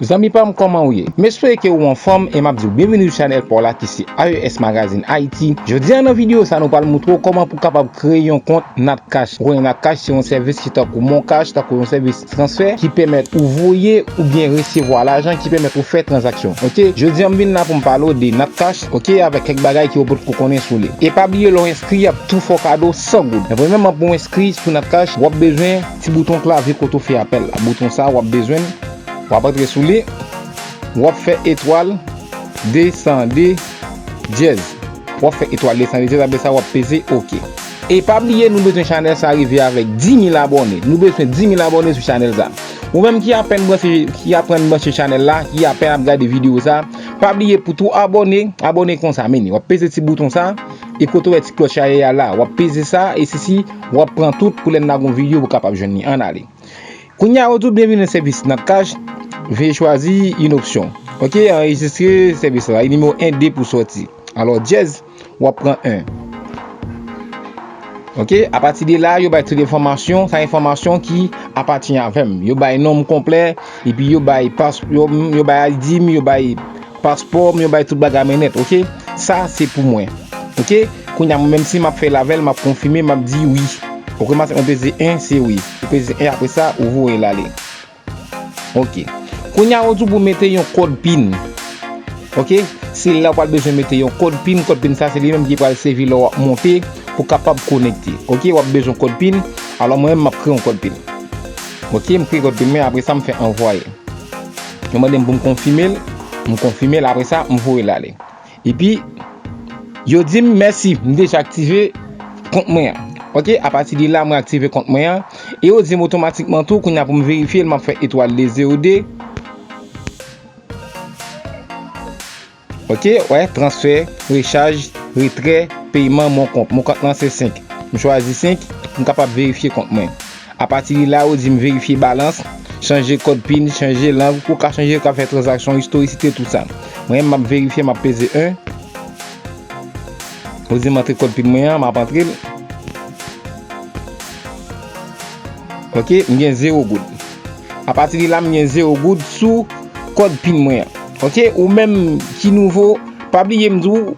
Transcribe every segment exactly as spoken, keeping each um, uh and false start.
Zanmi pa m, kòman w ye? M espere ke ou anfòm e m ap di w byenvini sou chanèl pa w la ki se A E S Magazine Haïti. Jodi a nan videyo sa nou pral moutre w kòman pou w kapab kreye yon kont Natcash. Ou konnen Natcash se yon sèvis ki tankou MonCash, tankou yon sèvis transfè ki pèmèt ou voye oubyen resevwa lajan, ki pèmèt ou fè tranzaksyon. Oke, jodi a m vin la pou m pale w de Natcash, oke, avèk kèk bagay ke w potko konnen sou li. E pa bliye lè w enskri y ap tou fè w kado san goud. Men premyèman pou w enskri sou Natcash, w ap bezwen ti bouton klavye kote w fè apèl la. Bouton sa w ap bezwen, w ap antre sou li, w ap fè etwal de san de dyèz. W ap fè etwal de san de dyèz, apre sa w ap peze oke. E pa bliye nou bezwen chanèl sa rive avèk dis mil abòne. Nou bezwen dis mil abòne sou chanèl sa. Ou menm ki apèn branche, ki aprann branche chanèl la, ki apèn ap gade videyo sa, pa bliye pou tou abòne, abòne konsa, men w ap peze ti bouton sa, e kote w wè ti klòch a ye a la, w ap peze sa, e sisi, w ap pran tout pou lè n lage yon videyo pou w kapab jwenn li. Ann ale. Kounye a, yo di w byenvini nan sèvis Natcash, veuillez choisir une option. Oke, anrejistre sèvis la, e nimewo en, de pou sòti. Alò, dyèz, w ap pran en. Oke, apati de la, yo bay tout enfòmasyon, sa enfòmasyon ki apatyen avè m. Yo bay non m konplè, epi yo bay pas-, yo, yo bay I D m, yo bay paspò m, yo bay tout bagay mwen nèt, oke? Sa, se pou mwen. Oke? Kounye a, mwen menm si m ap fè l avè l, m ap konfime, m ap di wi. Oke, mwen peze en, se wi. Ou peze en, apre sa, ou voye l ale. Oke. Kounye a, yo di w pou mete yon kòd pin. Oke? Se la w pral bezwen mete yon kòd pin. Kòd pin sa, se li menm ki pral sèvi lè w ap monte pou kapab konekte. Oke? W ap bezwen kòd pin. Alò, mwen menm, m ap kreye yon kòd pin. Oke? M kreye kòd pin mwen, apre sa, m fè anvwaye. Yo mande m pou m konfime l. M konfime l, apre sa, m voye l ale. Epi, yo di m mèsi, m deja aktive kont mwen an. Oke, apati de la, mwen aktive kont mwen an. E yo di m otomatikman tou, kounye a pou m verifye l, m ap fè etwal de zewo de. Oke, wè, transfè, rechaj, retrè, peyman, mon kont. Mon kont lan se senk. M chwazi senk, m kapab verifye kont mwen. Apati de la, yo di m verifye balans, chanje kòd pin, chanje lang, ou ka chanje, ou ka fè tranzaksyon, istorisite, tout sa. Mwen, m ap verifye, m ap peze en. Yo di m antre kòd pin mwen an, m ap antre l. Oke, m gen zewo goud. Apati de la, m gen zewo goud sou kòd pin mwen an. Oke, ou menm ki nouvo, pa bliye m di w,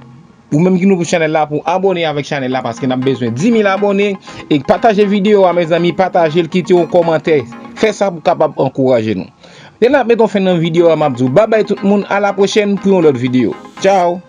ou menm ki nouvo chanèl la, pou abòne avèk chanèl la, paske n ap bezwen dis mil abòne. E pataje videyo a, mezanmi, pataje l, kite yon kòmantè. Fè sa pou kapab ankouraje nou. E la, meton fen nan videyo a, m ap di w babay tout moun, a la pwochèn pou yon lòt videyo. Tchao!